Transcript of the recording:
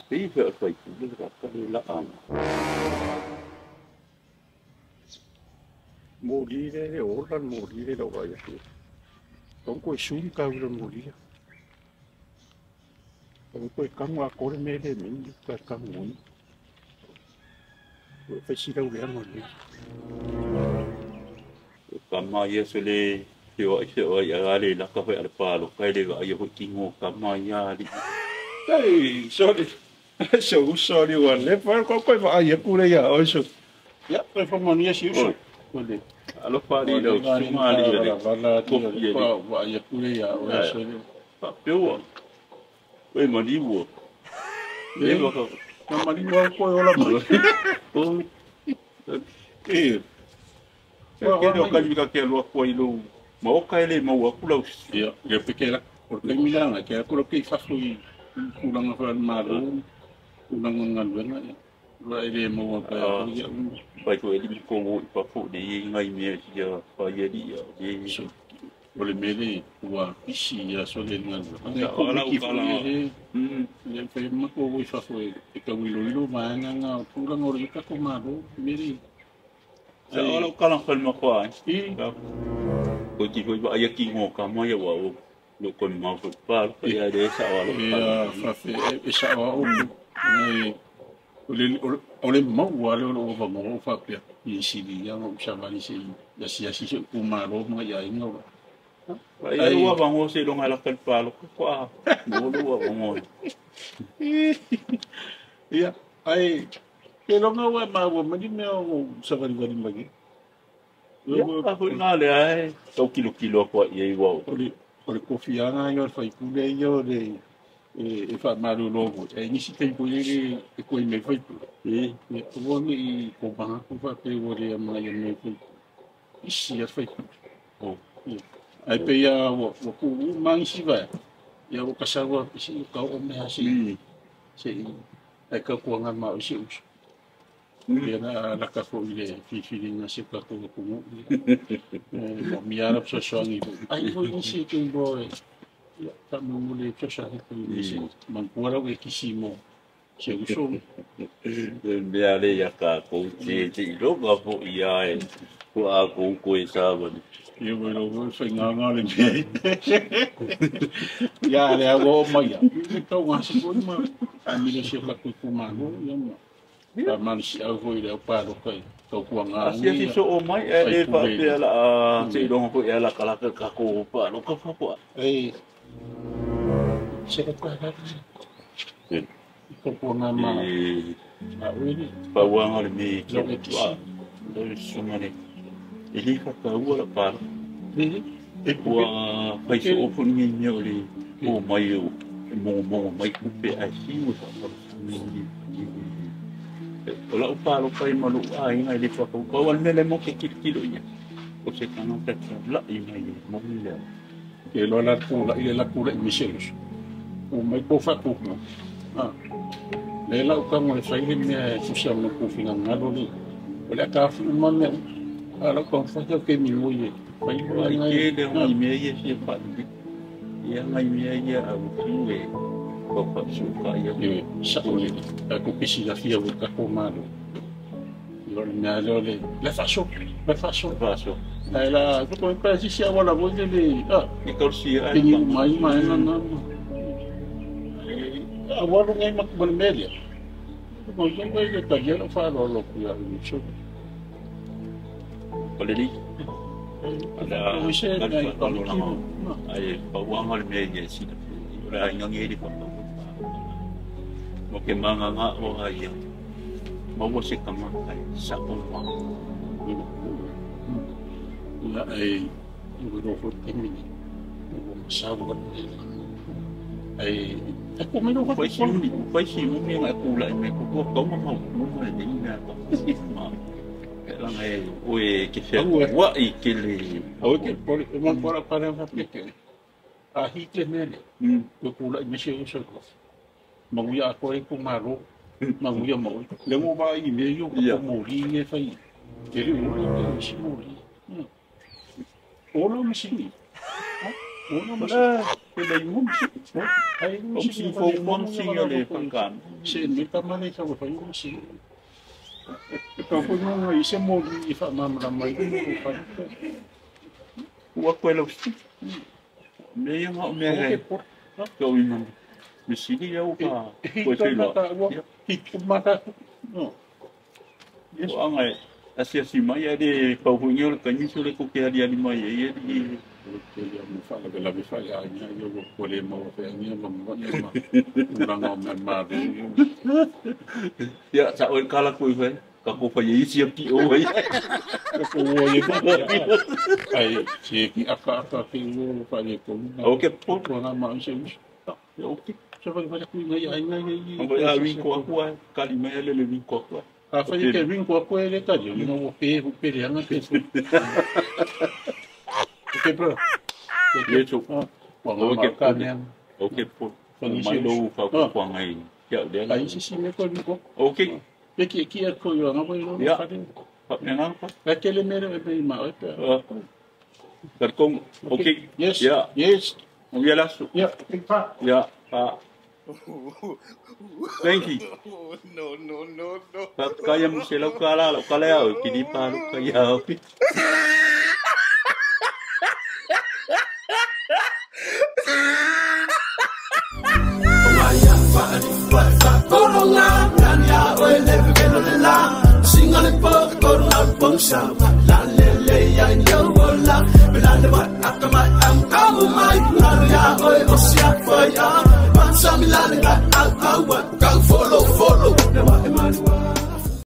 Pei fe o fai pule ka ka le la anga. Mo li le le ola mo li le lau ai atu. Tong ko sum ka ula mo li. Tong ko kang wa ko le me le mi ka kang mo. Ko fa si lau le mo li. Ka ma ia se le te o se o ia ale la ka fe ale palo kai le ga ia ho kingo ka ma ia ali. Ei, sorry. So sorry wa le fa ko ko fa ai ku le ia o so. Ya, ko fa mo ni si uso. Ko le. Alo pa li lo suma ali le. La ko fa wa ai ku le ia o so. Pa peua. Oi mani wo. Le wa ka Na mani wa ko o la mo. o E. ke le ka li ka ke lo ko i lo. Ma o ka le mo wa ku lo. Ia, ia pe ke la. O le milanga ke ko ke fa fu i kulanga fa malo. Kulanga ngaluenga ia. Ua ele mo pa ia. Pai ko eli ko wo i pa fu de i ngai me ia pa ia li ia. E So, o le mele ua pisi ia so le ngaluenga. Sa Ko ala ki u fu kala. le Mm. le fe ma ko wo i fa fu e ka wilo ilo ma nga kulanga o le ka ko malo mele. Sa ala u kala fal ma kwa. I Ko ti foi ba ia kingo ka ma ia wa o lo kon ma fo pa lo ia de sa ala u kala. ia fa fe e sa o nei o le o le mau wa le o va mo fa pia i sili ia mo sa va ni se ia si si se ku malo ma ia inga Ba ia lo wa ngo se lo ngala fal pa lo ko a. Mo lo wa ngo. Ia ai ke longa wa ma wa mani me o sa va ni ma ki Ia ka foi ngale ai. Tau kilo kilo ko ia i wa. O le kofi anga ia o le faipule ia o le e faamalolo foi ae nisi taimi foi le e koe mai faipule E ia aua nei kopaga ku faapea ua le amaia mai faipule isi a le faipule o. Ia ae pei a ua ua puuu magisi vaea ia ua kasau a isi ka oo mea sei Mm. sei ae tautuaga ma o isi uso ia na laka foi le filifiliga se tatou atunuu ia e moomia lava fesoasoani ai foi nisi e te iloa e ia faamulimuli fesoasoani foi nisi manatua lau e kisi mo se uso. Le mea le ia ka ko te te i lo ka fo ia e. Ko a ko ko e sa wa. Ia ua iloa foi faigaga le mea ia le ua oo mai a e taugase foi ma faamilo si o tatou itumalo ia ma faamalosiau foi i le aupaloka i tautuaga Asia si agi so o mai e le pa faipule pe ala a se i longa ko ia la kala ka ko pa lo ka fa po. E se ka koe i tautuaga ma E ma oe pa wa ngale me ki lau e a kisi le sunga le. E le ka ka ua la pa. E e Ua puke fai so o ke fu ni me o le o mai o mo mo mai ku pe a si o sa pa. O la upa lo kai ma lo a inga le pa ko ko wal mele mo ke kilo kilo ia. O se kana ta la i mai mo ni le. Ke loa la kula'i le la kula'i me se uso o mai po faapupu a le lau tago le fai le mea e tusa ma ku figagalo le o le atafi uma mea a lau taumafai au ke migoi e fai Ai loaga ke e le ngai mea ia fia fa ni. Ia ngai mea ia a u e ko fa su ka ia. E sa'o le tatou pisilafia ua tatou malo o le mea lea o le le faaso le faaso Fa so. ae la pa sisi auala foi le le a I ka si ai pigi ka. uma ai maega na aualo ngai ma ma le mea lea ma ai le talia lau faaaloalo atu ia so O le li. Ala o se ka nai fa ka lo la. kilo Ai pa wa ngal mea ia si. O la inga ngi le pa. Mo ke manga nga o ai ia. Ma wo se kama ai sa o ma. Ia ai ua iloa foi le taimi nei ua masau ai e ko mai loa Fai si ko umi, fai si umi nga kula i me ko ko kau ma mau mo le ni na ka. Ma la ngai o e ke fe au e wa i ke le. au e ke poli e man pora para fa peke a hi te mele ko kula i me se uso ko maguia a koe ku malo maguia mo le mo ba i me yo Ia. ko mo li e fai e le o le si mo li o lo me si o lo me si Ola Le mo Ai o si fo mo si le pa. Se me pa male ka wa fai si. Ka ko no i se mo i fa ma ma mai ko fa. Ua koe lau si. Me ia ngā mea he. Ka ui mana. Me sili au ka koe te loa. Hi mata. No. Yes. O anga e asi asi mai e le pau hui le kanyi le ko ke ali ali mai e e Te ia mo fa la la fa ya ina yo ko le mo fa ni ma ma ma. Ura ngā me ma. Ya sa oi kala koe fai. Ka ko fa ye isi ki o ai. Ko o ye ba. Ai se ki aka aka ki o fa ye ko. O ke po ko na ma se. O ke. Se fa fa ku ngai ai ngai ngai. O ya win ko akua kali mai le le win ko akua. A fa ye ke win ko akua le ka yo no pe pe le anga pe. O ke bro. Ye to. O ke ka ne. O ke po. Mai lo fa ko ko ngai. Ya le. Ai si si me ko ko. O ke. Pe ki ki a ko yo nga ko yo. Ya. Pa me nga pa. Ka ke le mere pe ma o pe. Ka kong. Okay. Yes. Ya. Yes. O ya lasu. Ya. Pa. Ya. Pa. Thank you. No, no, no, no. Pa kaya mo sila kala lo kala ya kini pa lo kaya.